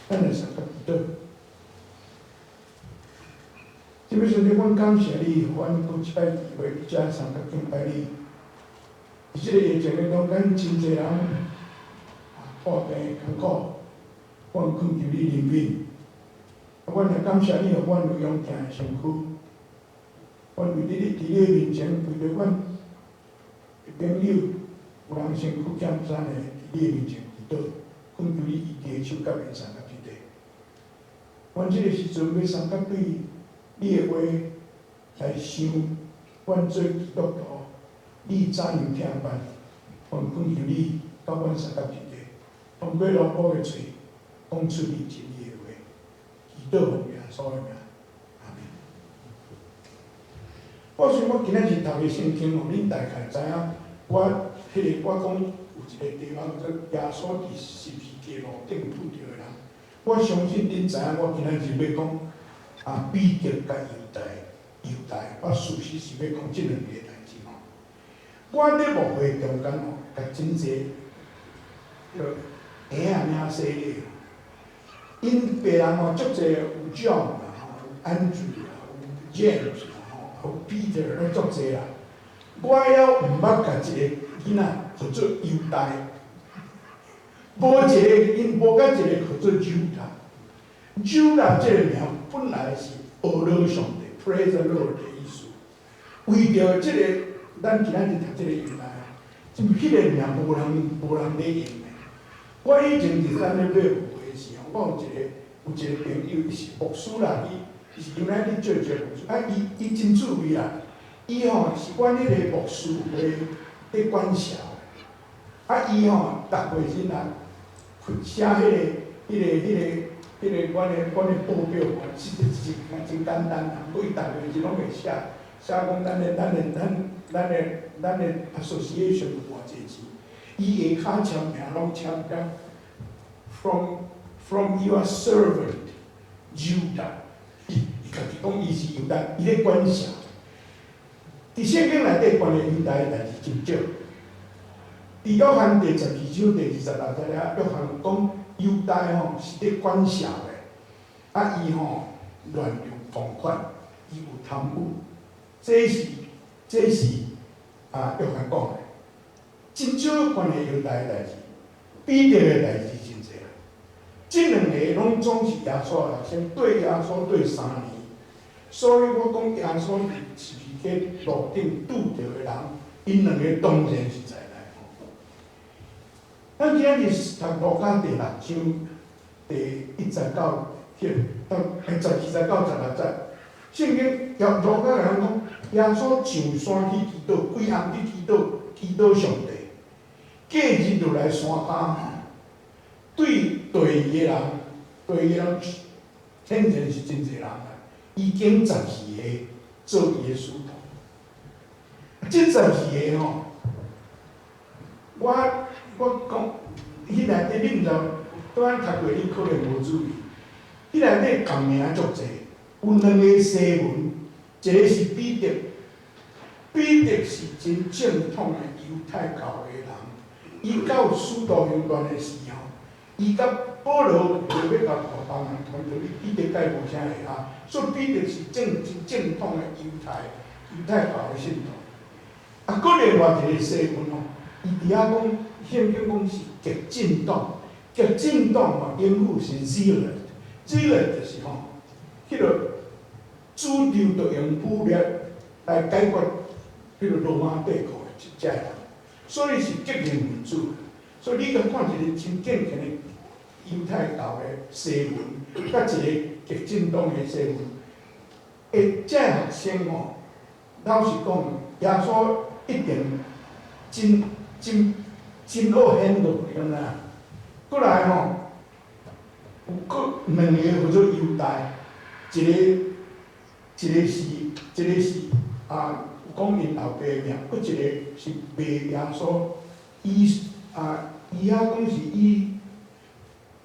咱來相佮祈禱。這位上帝，阮感謝你，予阮閣一擺機會佇遮相佮敬拜你。佇這個疫情的中間，真濟人破病艱苦，阮懇求你憐憫。阮也感謝你，予阮有勇健的身軀。阮為佇你佇你的面前，為著阮的朋友有人身軀欠殘的，佇你的面前祈禱，懇求你醫治的手佮面相佮佇底。阮這個時陣欲相佮對你的話來想，阮做基督徒，你怎樣疼阮？阮懇求你佮阮相佮佇底，通過羅寶的喙，講出你真理的話，祈禱奉耶穌的名，阿們。我想我今仔日讀的聖經吼，恁大概知影。我彼個我講有一個地方叫做耶穌佇十字架路頂拄著的人。我相信恁知影，我今仔日欲講啊，彼得佮猶大，猶大，我事實是欲講這兩個代誌吼。我佇牧會中間吼，共真濟著嬰仔領洗禮，𪜶別人吼足濟有 John 啦吼，有 Andrew 啦，有 James 啦吼，有 Peter 攏足濟啦。我猶毋捌共一個囡仔號做猶大，無一個𪜶無共一個號做 Judah。Judah 這個名本來是呵咾上帝（Praise the Lord）的意思。為著這個，咱今仔日讀這個猶大，這彼個名無人咧用的。我以前佇咱咧買牧會的時候，我有一個朋友，伊是牧師啦，伊是 United Church 的牧師，啊，伊真趣味啦。伊吼是阮彼個牧師會咧管轄，啊，伊吼逐月日啊，寫彼個阮的報表，實際是真簡單啦。毋過伊逐月日攏會寫，寫講咱的 association 有偌濟錢，伊下跤簽名攏簽甲 from your servant Judah，伊家己講伊是猶大，伊咧管轄。佇聖經內底關於猶大的代誌真少。佇約翰第12章第26節了，約翰講猶大吼是咧管轄的，啊伊吼亂用公款，伊有貪污，這是啊約翰講的。真少關於猶大的代誌，彼得的代誌真濟啦。這兩個攏總是耶穌的學生，綴耶穌綴3年，所以我講耶穌佇十字架路頂拄著的人，𪜶兩個當然是在內。咱今仔日讀路加第六章第1節到迄到12節到16節，聖經耶路加人講，耶穌上山去祈禱，規暗去祈禱，祈禱上帝。隔日就來山跤，對綴伊的人，綴伊的人顯然是真濟人啦，已經十二個做伊的使徒。這十二個吼，我講，彼內底你毋知，拄仔讀過你可能無注意，彼內底仝名足濟，有兩個西門，一個是彼得，彼得是真正統的猶太教的人，伊到使徒行傳的時候，伊佮保羅為著欲共外邦人傳道，彼得蓋無啥會曉，所以彼得是真正統的猶太教的信徒。啊，閣另外一個西門吼，伊佇遐講，聖經講是激進黨，激進黨吼，英語是 zealot，zealot 就是吼，彼個主張著用武力來解決彼個羅馬帝國的這人，所以是激進分子。所以你共看一個真敬虔的猶太教的西門，佮一個激進黨的西門，欸，這學生吼，老實講，耶穌一定真真真好 handle，你敢知影？閣來吼，有閣兩個叫做猶大，一個是啊，有講𪜶老爸的名，閣一個是賣耶穌，伊啊，伊遐講是伊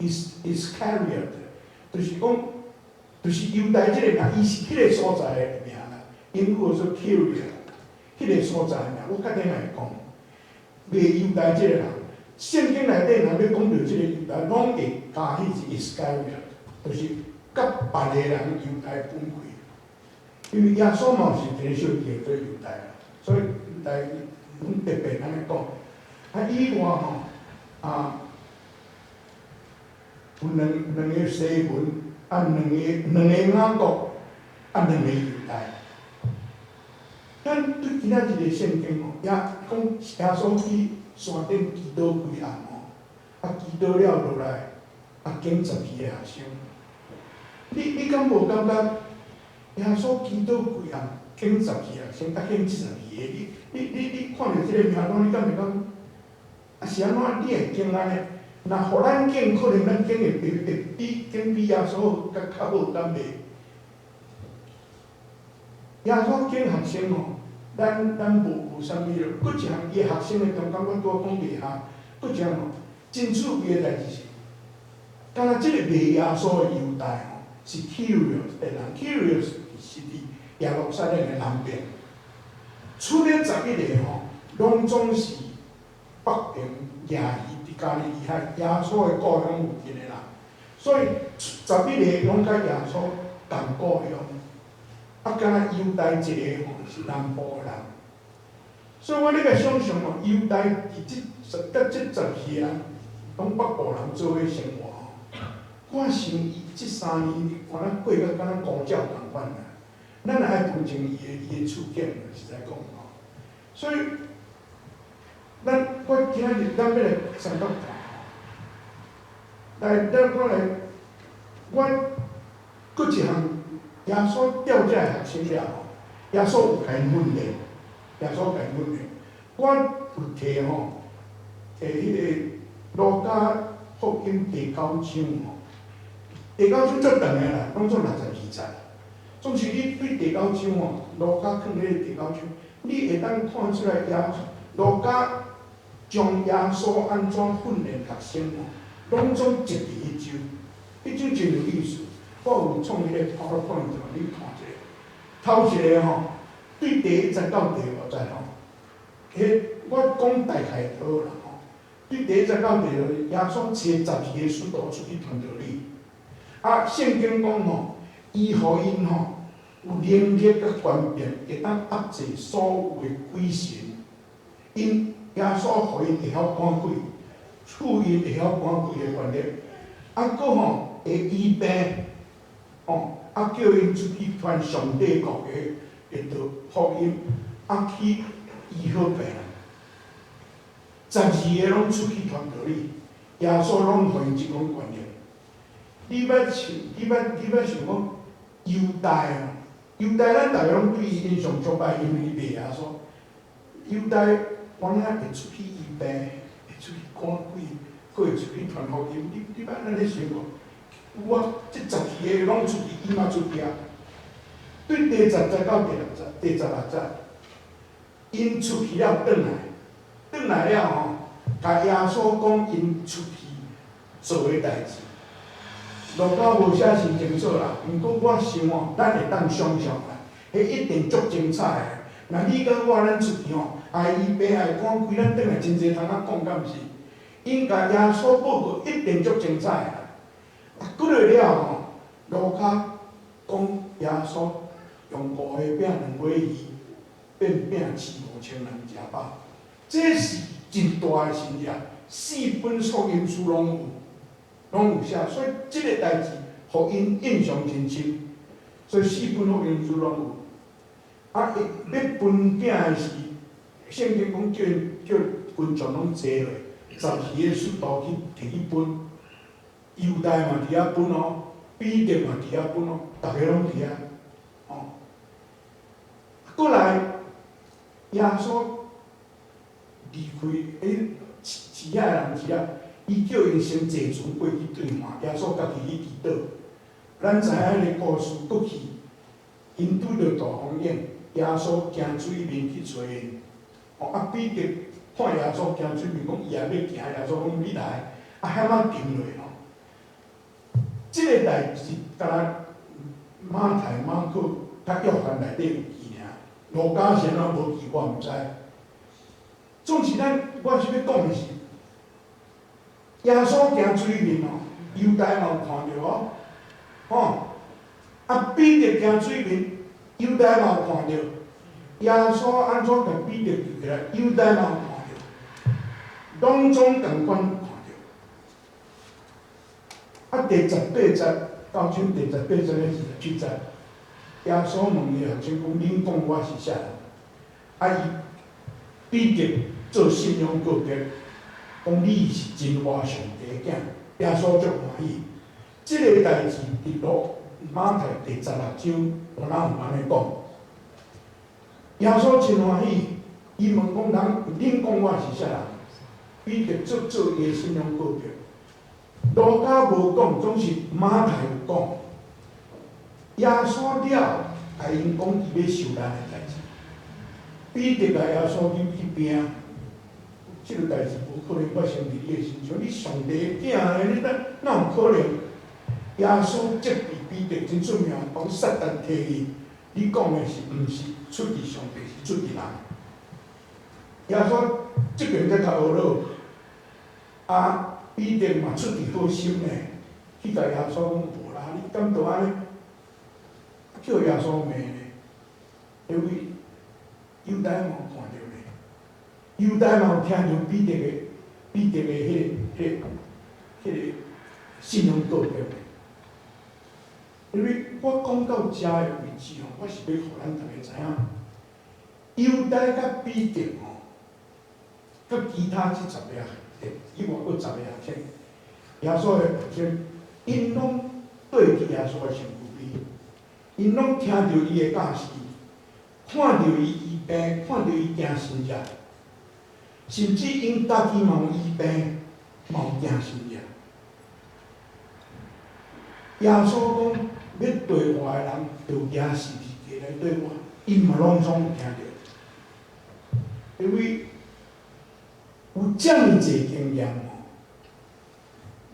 Iscariot，就是講，就是猶大這個名，伊是彼個所在的名啦，英語說 Keriot，彼個所在的名，我較頂來講，賣猶大這個人，聖經內底若欲講著這個猶大，攏會加彼一 Iscariot，就是佮別个人猶大分開。因為耶穌嘛是一个小叫做猶大啦，所以猶大攏特別按呢講。啊，以外吼，啊，有兩個西門，啊，兩個雅各，啊，兩個猶大。咱對今仔日的聖經吼，也講耶穌去山頂祈禱幾暗吼，啊，祈禱了落來，啊，揀十二个學生。你敢無感覺耶穌祈禱幾暗，揀十二學生，啊，揀這十二个？你看著這个名單，你敢會感覺？啊，是按怎你會揀按呢？若予咱揀，可能咱揀會比耶穌閣較好，敢袂？耶穌揀學生吼，咱無啥物咯。閣一項，伊的學生的中間，我拄仔講袂下。閣一項吼，真趣味的代誌是，敢若這个賣耶穌的猶大吼，是 Kerioth 的人，Kerioth 是佇耶路撒冷的南邊。出咧十一个吼，攏總是北邊耶魚佇加利利海耶穌的故鄉附近的人，所以十一個攏佮耶穌仝故鄉。啊，敢若猶大一个吼是南部的人，所以我咧共想象吼，猶大佇這十佮這十二个人，攏北部人做伙生活吼。我想伊這3年敢若過甲敢若孤鳥仝款啊！咱若愛同情伊的處境，實在講吼。所以，咱我今仔日咱欲來三角看，來，咱看來，我閣一項耶穌調這个學生了吼，耶穌有共𪜶訓練，耶穌共𪜶訓練。我有提吼，提彼个路加福音第九章吼，第九章足長的啦，攏總62節。總是你對第九章吼，路加囥咧第九章，你會當看出來耶路加將耶穌按怎訓練學生吼，攏總集佇彼章，彼章真有意思。我有創彼個 PowerPoint，你看一下。頭一个吼，對第一節到第五節吼，彼我講大概就好啦吼。對第一節到第五節，耶穌差十二个使徒出去傳道理。啊，聖經講吼，伊予𪜶吼有能力佮權柄，會當壓制所有的鬼神。𪜶耶穌予𪜶會曉趕鬼，賜𪜶會曉趕鬼的權力。啊，閣吼會醫病，吼，啊叫𪜶出去傳上帝國的道福音，啊去醫好病人。十二个攏出去傳道理，耶穌攏予𪜶這種權力。你捌想講猶大哦？猶大咱逐家攏對伊印象足歹，因為伊賣耶穌。猶大原來會出去醫病，會出去趕鬼，閣會出去傳福音。你捌按呢想無？有啊，這十二個攏出去，伊嘛出去啊。對第十節到第六節，第16節，𪜶出去了，轉來，轉來了吼，共耶穌講𪜶出去做的代誌。路加無寫真清楚啦，毋過我想哦，咱會當想象啦，彼一定足精彩的。若你佮我咱出去吼，愛醫病愛趕鬼，咱轉來真濟通仔講，敢毋是？𪜶共耶穌報告一定足精彩的啦。啊，過落了吼，路加講耶穌用五個餅兩尾魚變餅飼5000人食飽，這是真大的神跡，四本福音書攏有，攏有寫，所以這个代誌予𪜶印象真深，所以四本福音書攏有。啊，伊欲分餅的時，聖經講叫群眾攏坐落，十二个使徒去提去分，猶大嘛佇遐分哦，彼得嘛佇遐分哦，逐家攏佇遐，哦。過來，耶穌離開，欸，飼遐的人飼了，伊叫𪜶先坐船過去對岸，耶穌家己去祈禱。咱知影彼个故事，過去，𪜶拄著大風湧，耶穌行水面去揣𪜶。哦，啊，彼得看耶穌行水面，講伊也欲行，耶穌講你來，啊，遐仔沉落吼。這个代誌敢若馬太、馬可、佮約翰內底有記爾，路加是按怎無記，我毋知。總是咱，我是欲講的是，耶穌行水面哦，猶大嘛有看著哦，吼，啊彼得行水面，猶大嘛有看著。耶穌按怎共彼得救起來，猶大嘛有看著，攏總仝款有看著。啊，第十八節，九章第十八節咧27節，耶穌問伊學生講：恁講我是啥人？啊，伊彼得做信仰告白，講你是真活上帝的囝，耶穌足歡喜。這个代誌佇路馬太第十六章，敢若有按呢講。耶穌真歡喜，伊問講人，恁講我是啥人？彼得做做伊的信仰告白。路加無講，總是馬太有講。耶穌了，共𪜶講伊欲受難的代誌。彼得共耶穌入去拚，這个代誌無可能發生佇你的身上，你上帝的囝呢？你哪哪有可能？耶穌責備彼得真出名，講撒旦退去，你講的是毋是出自上帝，是出自人？耶穌這邊才較呵咾，啊，彼得嘛出自好心呢，去共耶穌講無啦，你敢都按呢？叫耶穌罵呢？因為猶大嘛有看著呢，猶大嘛有聽著彼得的彼得的彼個彼個信仰告白。因為我講到遮的位置吼，我是欲予咱逐家知影，猶大佮彼得吼，佮其他這十个以外閣十个學生，耶穌的學生，𪜶攏綴佇耶穌的身軀邊，𪜶攏聽著伊的教示，看著伊醫病，看著伊行神跡，甚至𪜶家己嘛有醫病，嘛有行神跡。耶穌講欲綴我的人，著舉十字架來綴我，𪜶嘛攏總有聽著。因為有遮爾濟經驗吼，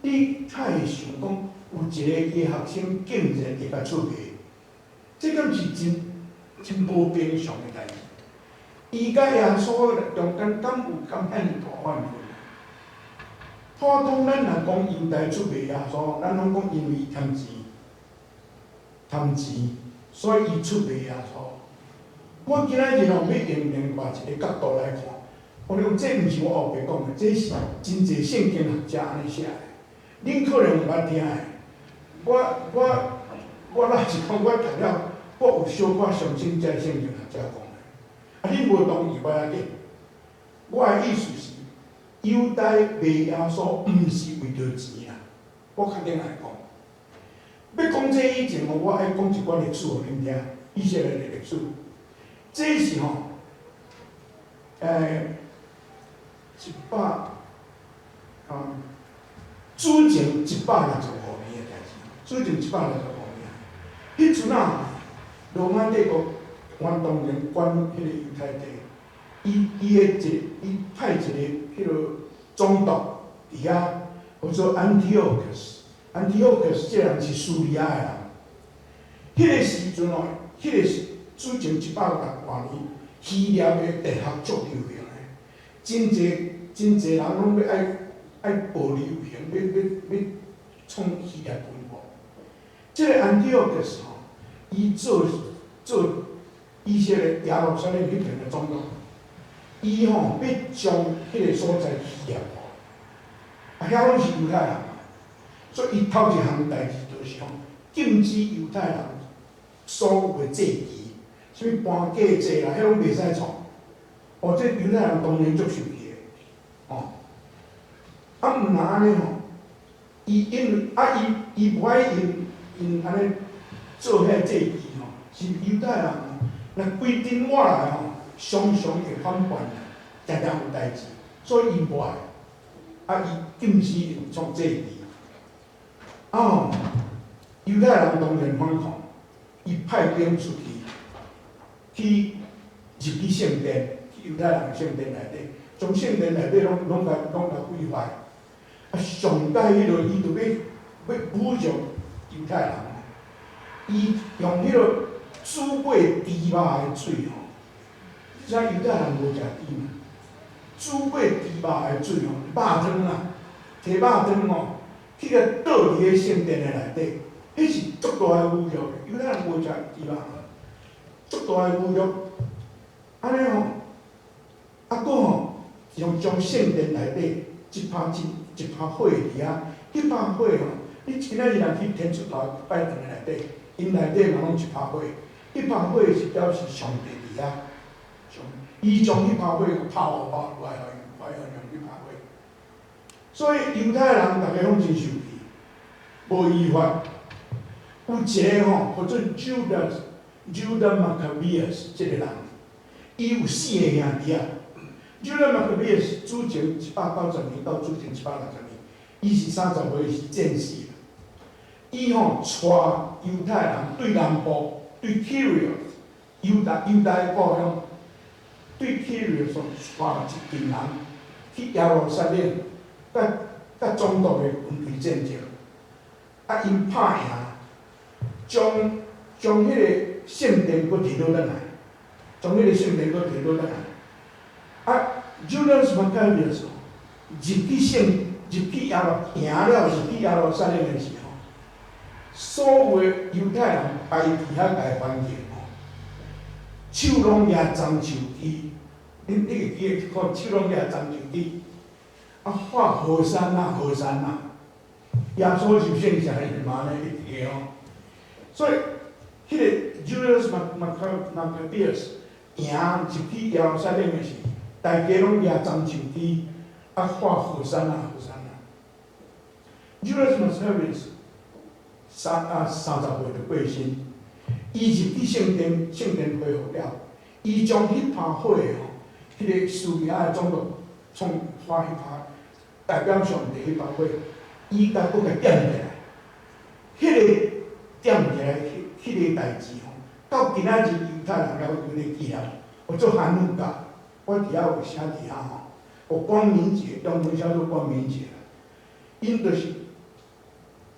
你才會想講有一个伊的學生竟然會共出賣，這敢是真真無平常的代誌。伊佮耶穌中間敢有敢遐爾大怨恨？普通咱若講猶大出賣耶穌，咱攏講因為伊貪錢，貪錢，所以伊出賣耶穌。我今仔日吼欲用另外一个角度來看，我講這毋是我烏白講的，這是真濟聖經學者按呢寫的。恁可能毋捌聽的，我老實講，我讀了，我有小可相信這聖經學者講的。啊，恁無同意無要緊。我的意思是，猶大賣耶穌毋是為著錢啦，我確定來講。欲講這以前吼，我愛講一寡歷史予恁聽，以色列的歷史。這是吼，一百，主前165年的代誌，主前165年。彼陣啊，羅馬帝國原當然管彼个猶太地，伊伊的一伊派一个彼个總督佇遐，號做安提奧克斯。安提奧克斯這个人是敘利亞的人。彼个時陣哦，彼个是主前一百六十外年，希臘的哲學足流行的，真濟真濟人攏欲愛愛學流行，欲欲欲創希臘文化。這个安提奧克斯吼，伊做做以色列耶路撒冷彼邊的總督，伊吼欲將彼个所在希臘化，啊，遐攏是猶太人嘛，所以伊頭一項代誌就是吼，禁止猶太人所有的祭祀，啥物搬家祭啦，彼攏袂使創。哦，這猶太人當然足生氣的，吼。啊，毋若按呢吼，伊因為啊，伊伊無愛𪜶𪜶按呢做彼祭祀吼，是猶太人吼，若規陣倚來吼，常常會反叛啦，定定有代誌，所以伊無愛，啊，伊禁止𪜶創祭祀。啊吼，猶太人當然反抗，伊派兵出去，去入去聖殿，去猶太人的聖殿內底，將聖殿內底攏攏共攏共毀壞。啊，上蓋彼个伊就欲欲侮辱猶太人，伊用彼个煮過豬肉的水吼，你知影猶太人無食豬嘛？煮過豬肉的水吼，肉湯啊，提肉湯吼，去共倒佇咧聖殿的內底，彼是足大的侮辱。猶太人無食豬肉，足大的侮辱。按呢吼，啊閣吼，用將聖殿內底一拍一一拍火佇遐，彼拍火吼，你今仔日若去天主教拜堂的內底，𪜶內底嘛攏一拍火，彼拍火是表示上帝佇遐，上伊將彼拍火拋予我，來予來用彼拍火。所以猶太人逐家攏真生氣，無依法。有一個吼，叫做 Judas Maccabeus 這個人，伊有四个兄弟仔。Judas Maccabeus 主前190年到主前160年，伊是30歲時戰死。伊吼帶猶太人對南部，對 Kerioth，猶大故鄉，對 Kerioth 帶一群人去耶路撒冷，佮總督的軍隊戰爭。啊，𪜶拍贏，將彼个聖殿閣提倒轉來，將彼個聖殿閣提倒轉來。啊，Judas Maccabeus 入去耶路贏了入去耶路撒冷的時候，所有的猶太人排佇遐共歡迎吼，手攏舉棕樹枝，你會記得看手攏舉棕樹枝，啊喊和散那和散那，耶穌入聖城伊嘛按呢一直吼，所以彼個 Judas Maccabeus 贏入去耶路撒冷的時，大家攏舉棕樹枝，啊喊和散那和散那。Judas Maccabeus 30歲就過身，伊入去聖殿，聖殿恢復了，伊將彼拍火吼，彼個敘利亞的總督創發彼拍，代表上帝彼拍火，伊共閣共點起來，彼個點起來，彼個代誌吼，到今仔日猶太人猶閣咧紀念，叫做哈努卡，我佇遐有寫佇遐吼，有光明節，中文寫做光明節，𪜶就是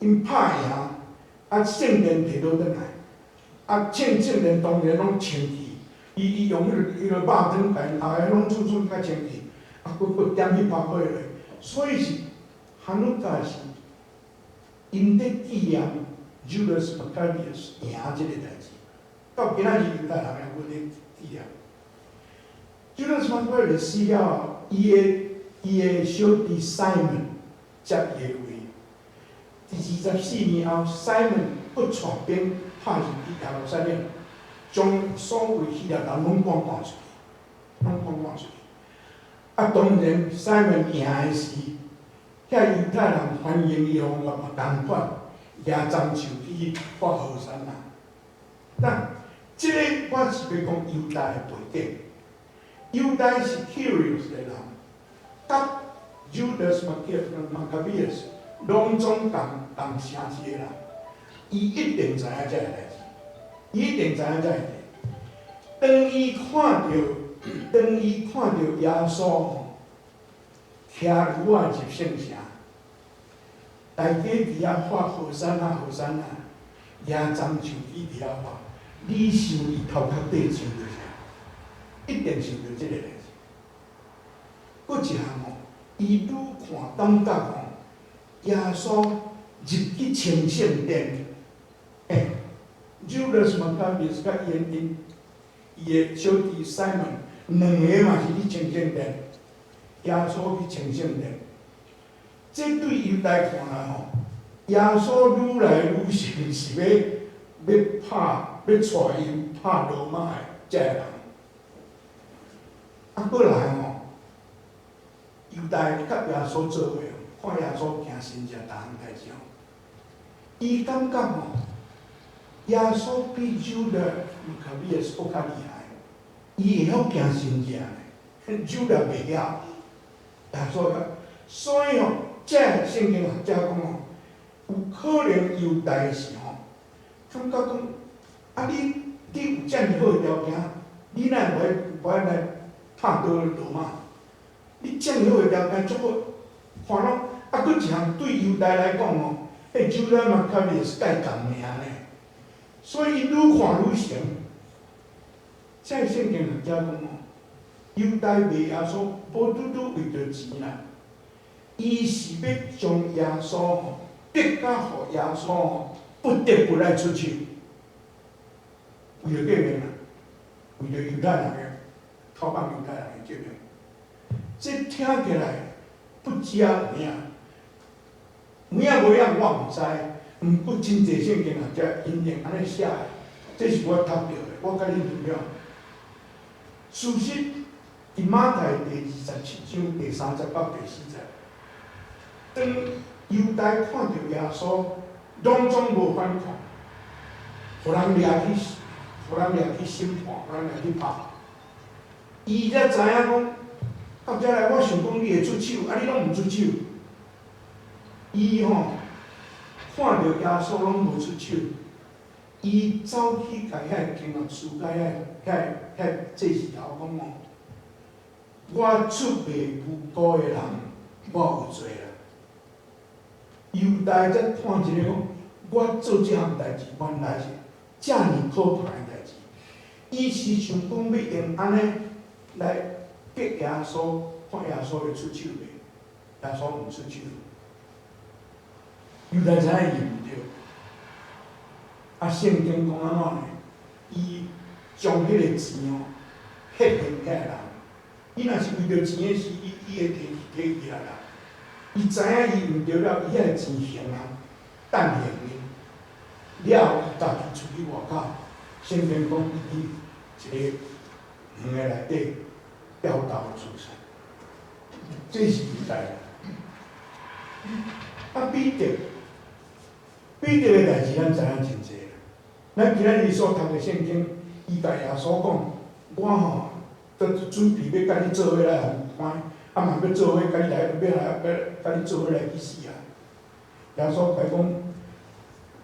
𪜶拍贏，啊聖殿提倒轉來，啊聖殿當然攏清氣，伊用彼個肉湯共𪜶後來攏處處較清氣，啊閣點彼拍火落，所以是哈努卡是𪜶咧紀念 Judas Maccabeus 贏這個代誌，到今仔日猶太人猶閣咧紀念。Judas Maccabeus 死了後，伊的小弟 Simon 接伊的位。佇24年後，Simon 閣帶兵拍入去耶路撒冷，將所有希臘人攏趕趕出去，攏趕趕出去。啊，當然，Simon 贏的時，遐猶太人歡迎伊方法嘛仝款，舉棕樹枝喊和散那。那這個我是欲講猶大的背景。猶大是 Kerioth 的人，佮 Judas Maccabeus 攏總仝仝城市的人，伊一定知影這个代誌，伊一定知影這个代誌。當伊看著耶穌吼，騎驢仔入聖城，大家佇遐喊和散那和散那，舉棕樹枝佇遐喊，你想伊頭殼底想著啥？一定想著這个代誌。閣一項吼，伊愈看感覺吼，耶穌入去清聖殿，Judas Maccabeus 佮伊的小弟 Simon 兩个嘛是去清聖殿，耶穌去清聖殿，這對猶大看來吼，耶穌愈來愈像是欲拍欲帶𪜶拍羅馬的這个人。啊，過來吼，猶大佮耶穌做伙，看耶穌行神跡逐項代誌吼，伊感覺吼，耶穌比 Judas Maccabeus 閣較厲害，伊會曉行神跡呢，Judas 袂曉，耶穌曉，所以吼，這個聖經學者講吼，有可能猶大是吼，感覺講，啊你有遮爾好的條件，你哪會無愛來拍倒羅馬？你遮爾好的條件，足好，看攏啊，閣一項對猶大來講吼，彼 Judas Maccabeus 共伊仝名呢，所以伊愈看愈成。這個聖經學者講吼，猶大賣耶穌，無拄拄為著錢啦，伊伊是欲將耶穌吼逼甲予耶穌吼不得不來出手，為著革命啊，為著猶太人的討放猶太人的革命，這聽起來不遮有影，有影無影我毋知，毋過真濟聖經學者𪜶用按呢寫的，這是我讀著的，我共恁分享。事實佇馬太第27章第30到第4節，當猶大看著耶穌，攏總無反抗，予人掠去，予人掠去審判，予人掠去拍。伊才知影講，到遮來我想講你會出手，啊你攏毋出手。伊吼看著耶穌攏無出手，伊走去共遐個經學師佮遐祭司頭講吼：我出賣無辜的人，我有罪啦。猶大才看一个講，我做這項代誌，原來是遮爾可怕的代誌。伊是想講欲用按呢來逼耶穌，看耶穌會出手袂？耶穌毋出手。猶大知影伊毋對。啊，聖經講按怎呢？伊將彼个錢哦，獻予遐個人。伊若是為著錢的事，伊會提提起來啦。伊知影伊毋對了，伊遐个錢還啊，等還伊。了，伊家己出去外口，聖經講伊佇一个園的內底吊頭自殺。這是猶大。啊，彼得，彼得的代誌咱知影真濟啦。咱今仔日所讀的聖經，伊共耶穌講，我吼都準備欲共你做伙來予關，啊嘛欲做伙共你來，欲來欲共你做伙來去死啊！耶穌共伊講，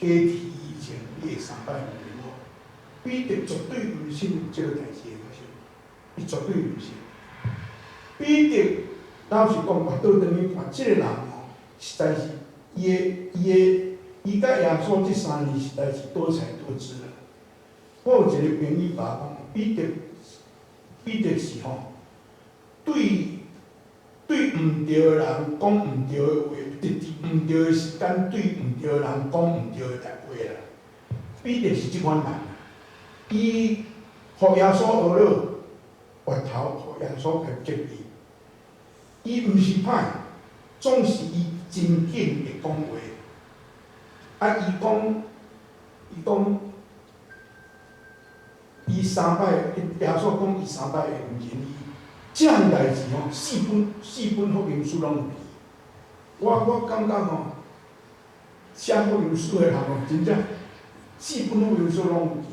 雞啼以前，你會三擺毋認我。彼得絕對毋信這个代誌會發生，伊絕對毋信。彼得老實講，我倒轉去看，這个人吼，實在是伊的伊的，伊佮耶穌這3年實在是多彩多姿啦。我有一个朋友共我講，彼得是吼，對毋對的人講毋對的話，佇毋對的時間對毋對的人講毋對的代話啦。彼得是這款人，伊予耶穌呵咾，回頭予耶穌共責備。伊毋是歹，總是伊真緊會講話。啊，伊講，伊三擺，耶穌講伊三擺會毋認伊，這項代誌吼，四本福音書攏有記。我感覺吼，寫福音書的人吼，真正四本福音書攏有記。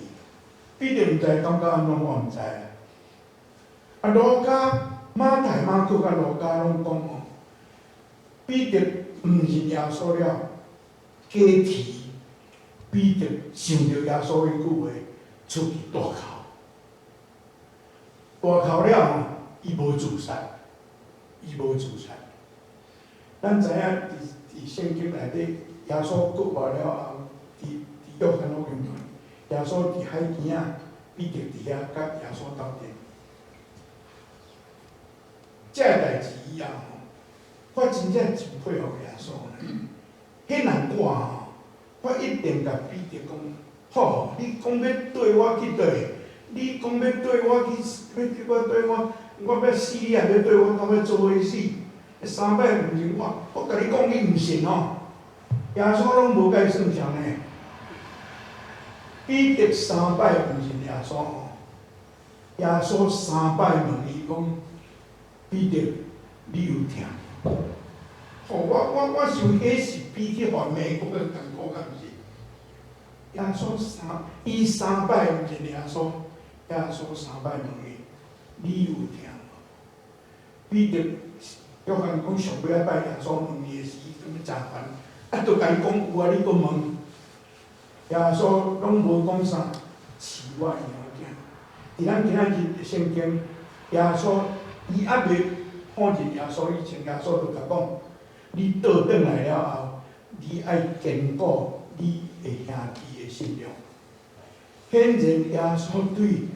彼得毋知感覺按怎，我毋知啊。啊，路加、馬太、馬可佮路加攏講吼，彼得毋認耶穌了，雞啼，彼得想著耶穌彼句話，出去大哭。大哭了吼，伊無自殺，伊無自殺。咱知影佇聖經內底，耶穌復活了後，佇約翰福音，耶穌佇海邊仔，彼得佇遐佮耶穌鬥陣。這个代誌以後吼，我真正真佩服耶穌呢。彼若我吼，我一定共彼得講：吼，你講欲綴我去佗？你講欲綴我去，欲綴我，我欲死你也欲綴我，到尾做伙死？三擺毋認我，我共你講你毋信吼。耶穌攏無共伊算賬呢。彼得三擺毋認耶穌吼，耶穌三擺問伊講：彼得，你有疼？吼，我想彼是比去予罵閣較艱苦，敢毋是？伊三擺毋認耶穌，耶穌三擺問伊：你有疼無？彼得約翰講上尾仔擺耶穌問伊的時，伊感覺誠煩，啊，都共伊講有啊，你閣問？耶穌攏無講啥，飼我的羊仔。佇咱今仔日的聖經，耶穌伊猶未否認耶穌以前，耶穌就共講：你倒轉來了後，你愛堅固你的兄弟的信仰。顯然耶穌對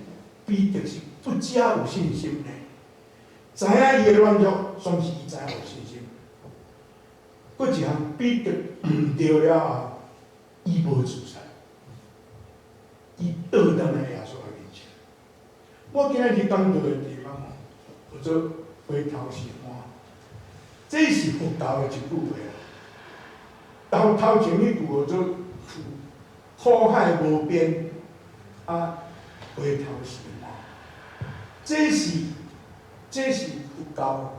彼得是不遮有信心的，知影伊的軟弱，總是伊知影有信心。閣一項，彼得毋著了後，伊無自殺，伊倒轉來耶穌的面前。我今仔日講道的題目吼，叫做回頭是岸。這是佛教的一句話。頭頭前彼句叫做苦海無邊，啊，回頭是岸。這是佛教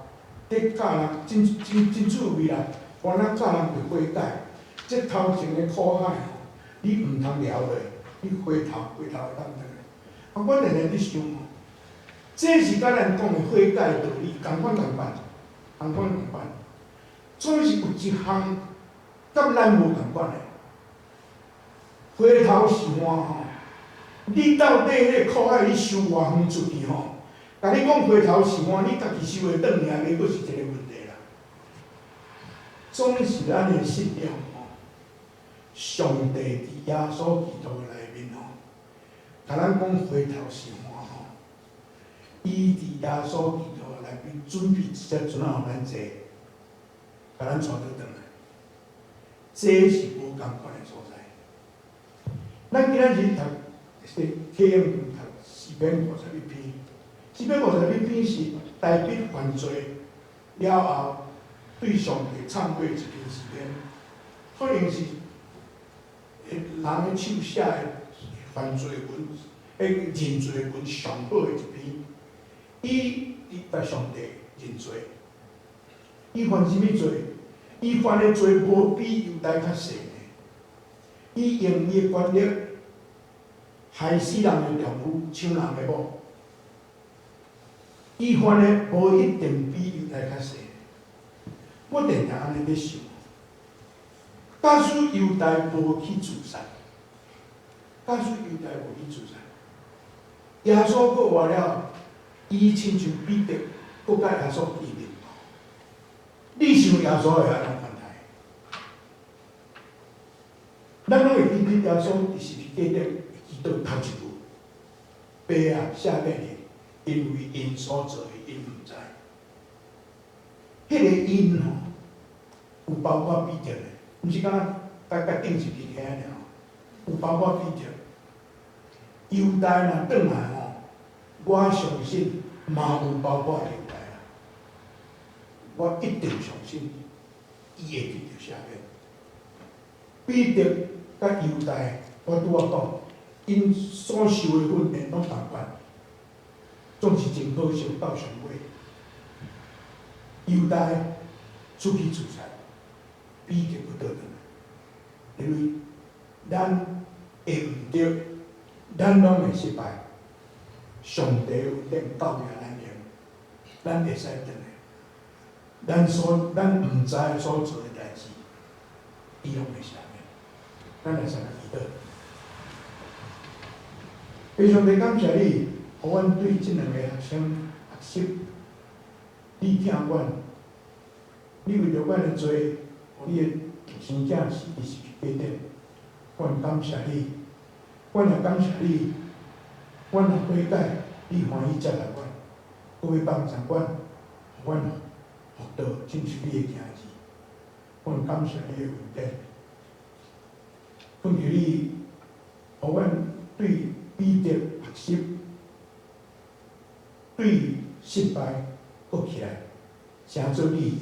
佇教人真真真趣味啦，原來教人會悔改。這頭前的苦海吼，你毋通留落，你回頭回頭會當轉來。啊，我定定佇想吼，這是佮咱講的悔改道理仝款仝款，仝款仝款。總是有一項佮咱無仝款的，回頭是岸吼。你到底彼個苦海你收偌遠出去吼？共你講回頭是岸，你家己收會轉來袂，閣是一個問題啦。總是咱的信仰吼，上帝佇耶穌基督的內面吼，共咱講回頭是岸吼。伊佇耶穌基督的內面準備一隻船仔予咱坐，共咱帶倒轉來。這是無仝款的所在。咱今仔日讀這啟用讀詩篇51篇，詩篇五十一篇是大衛犯罪了後，對上帝懺悔一篇詩篇，可能是人的手寫的犯罪文，彼認罪文上好的一篇。伊佇共上帝認罪，伊犯啥物罪？伊犯的罪無比猶大較細呢。伊用伊的權力害死人的丈夫，搶人的某。伊犯的無一定比猶大較細。我定定按呢咧想，假使猶大無去自殺，假使猶大無去自殺，耶穌復活了，伊親像彼得，閣佮耶穌見面。你想耶穌會按怎款待？咱攏會記得耶穌佇十字架頂祈禱頭一句：爸啊，赦免𪜶，因為𪜶所做的，𪜶毋知。彼個𪜶吼，有包括彼得的，毋是敢若共共釘十字架爾，有包括彼得。猶大若轉來吼，我相信嘛有包括猶大啦。我一定相信，伊會得著赦免。彼得佮猶大，我拄仔講，𪜶所受的訓練攏仝款，總是真可惜到上尾，猶大出去自殺，彼得閣倒轉來，因為咱會毋著，咱攏會失敗。上帝恩典夠掠咱用，咱會使轉來。咱毋知所做的代誌，伊攏會赦免。咱來先來祈禱。父上帝感謝你，予阮對這兩個學生學習，你疼阮，你為著阮的罪，予你的獨生囝死佇十字架頂，阮感謝你，阮也感謝你，阮若悔改，你歡喜接納阮，閣欲幫助阮，予阮復倒親像你的囝兒，阮感謝你的恩典，懇求你，予阮對彼得學習，對失敗閣起來，成做你的囝兒。